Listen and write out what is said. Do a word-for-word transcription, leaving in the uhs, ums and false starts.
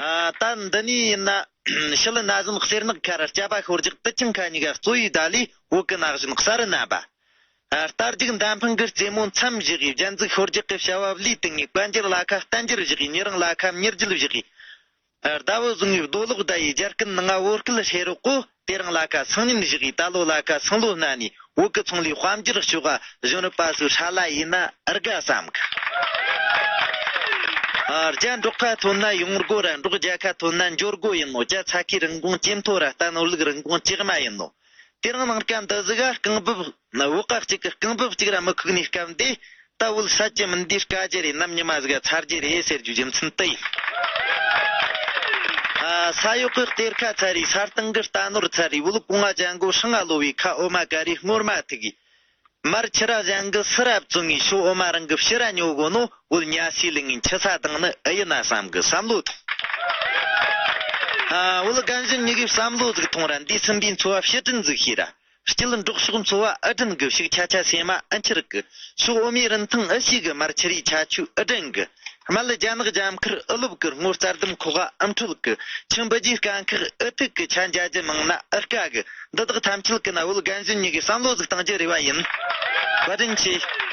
ཨ། ད་འདི་ནས་ཡིན་ན། ཤི་ལི་ན་གཞོན་གསེར་ནག་ཁ་ར་སྐྱ་པ་ཤོར་རྒྱག་དུ་ཆིང་ཁ་གཉིས་ཀ་གཙོ་བོའི་ད་ལས་བོད་ཀྱི་ན་གཞོན་གསར་རུ་རྣམ་པ། ཨ། རྟ་རྒྱུག་མདའ་འཕེན་གྱི་རྩེ་མོ་མཚམས་བཞག་གི། རྒྱན་འཛུགས་ཤོར་རྒྱག་གི་བྱ་བ་བློས་བཏང་ངས། བཀའ་འགྱུར་ལ་ཁ་བསྟན་འགྱུར་བཞག་གི། ཉེ་རིང་ལ་ཁ་མྱུར་འགྱུར་བཞག་གི། ཟླ་བོ་བཟུང་བའི་རྡོ་ལོག་ཟླ་ཡི་རྒྱལ་ཀུན་ནང་ང་བོད་སྐད་ཧྲེ་རོག་གོ། དེ་རིང་ལ་ཁ་སང་ཉིན་བཞག་གི། ད་ལོ་ལ་ཁ་སང་ལོ་སྣ་ནས་བོད་ཀྱི་ཚོང་ལས་དཔལ་འབྱོར་ཕྱོགས་ག་གཞོན་ནུ་པ་སུ་ཧྲ་ལ་ཡིན་ན་ཨར་དགའ་བསམ་གི། ཨ། རྒྱ་འབྲོག་ཁ་ཐོན་ན་ཡོང་སྒོ་ར། འབྲོག་རྒྱལ་ཁ་ཐོན་ན་འབྱོར་སྒོ་ཡིན་ནོ། རྒྱ་ཚ་ཁའི་རིན་གོང་ཇེ་མཐོ་ར། རྟ་ནོར་ལུག་རིན་གོང་ཇེ་དམའ་ཡིན་ནོ། དེ་རིང་ནངས་ཀ་འདི་ཟིག་ག་རྐང་འབབ་བོད་ཀ་གཅིག་གི་རྐང་འབབ་གཅིག་ར་མི་ཁུག་ནས་སྐབས་འདི། ད་བོད་ས་ཀྱི་མི་འདིའི་སྐད་ཆ་རེད། ནམ་ཉི་མ་ཟིག་ཚར་རྒྱུ་རེད་ཟེར་རྒྱུ་རྒྱུ་མཚན་དེ་ཡིན། ཨ། ས་གཡོག་གི་གཏེར་ཁ་ཚར་རེད། ས་སྟེང་གི་རྟ་ནོར་ཚར་རེད། བོད་ལུགས་གོང་བ་ཅན་གོ་ཧྲང་ང་ལོ་བའི་ཁ་འོ་མ་ཀ་རེ་སྔོར་མ་ཐུག་གི། མར་ཁྱི་ར་གཞན་གི་སི་ར་བཙོང་ངི་ཤོ་འོ་མ་རང་གི་ཕྱི་ར་ཉོ་གོ་ནོ། བོད་ཉ་སའི་ལུག་ངི་ཁྱི་ས་དང་ནི་ཨེ་ཡིན་ན་བསམ་གི་བསམ་བློ་ཐོངས། ཨ། བོད་རྒན་གཞོན་གཉིས་གི་བསམ་བློ་ཟིག་ཐོངས་ར། འདས་ཟིན་པའི་འཚོ་བ་ཕྱིར་དྲན་ཟིག་བྱོས་ར། སྐྱིད་འབྲོག་ཕྱོགས་འཚོ་བ་ཨེ་དྲན་གི། ཕྱུགས་ཁྱ་ཁྱ་སེ་མ་ཨེ་འཁྱེར་གི། ཕྱོགས་འོ་མའི་རིན་ཐང་ཨེ་ཤེས་གི། མར་ཁྱི་རིའི་ཁྱ་ཆུ་ཨེ་དྲན་གི། རྨ་ལ་རྒྱ་ནག་རྒྱ་མཁར་ཨེ་ལོབ་གི། སྔོ་རྩྭ་ལྡུམ་ཁོག་ཨེ་འཕྲོད་གི། ཆུ་འབུ་རྒྱའི་སྐད་འཁག་ཨེ་ཐུག་གི། ཁྱ་འཇའ་རྒྱུ་མང་ན་ཨེ་དཀའ་གི། འདི་དག་ཐམས་ཅད་གི་ན་བོད་རྒན་གཞོན་གཉིས་གི་བསམ་བློ་ཟིག་བཏང་རྒྱུ་རེ་བ་ཡིན། བཀའ་དྲིན་ཆེ།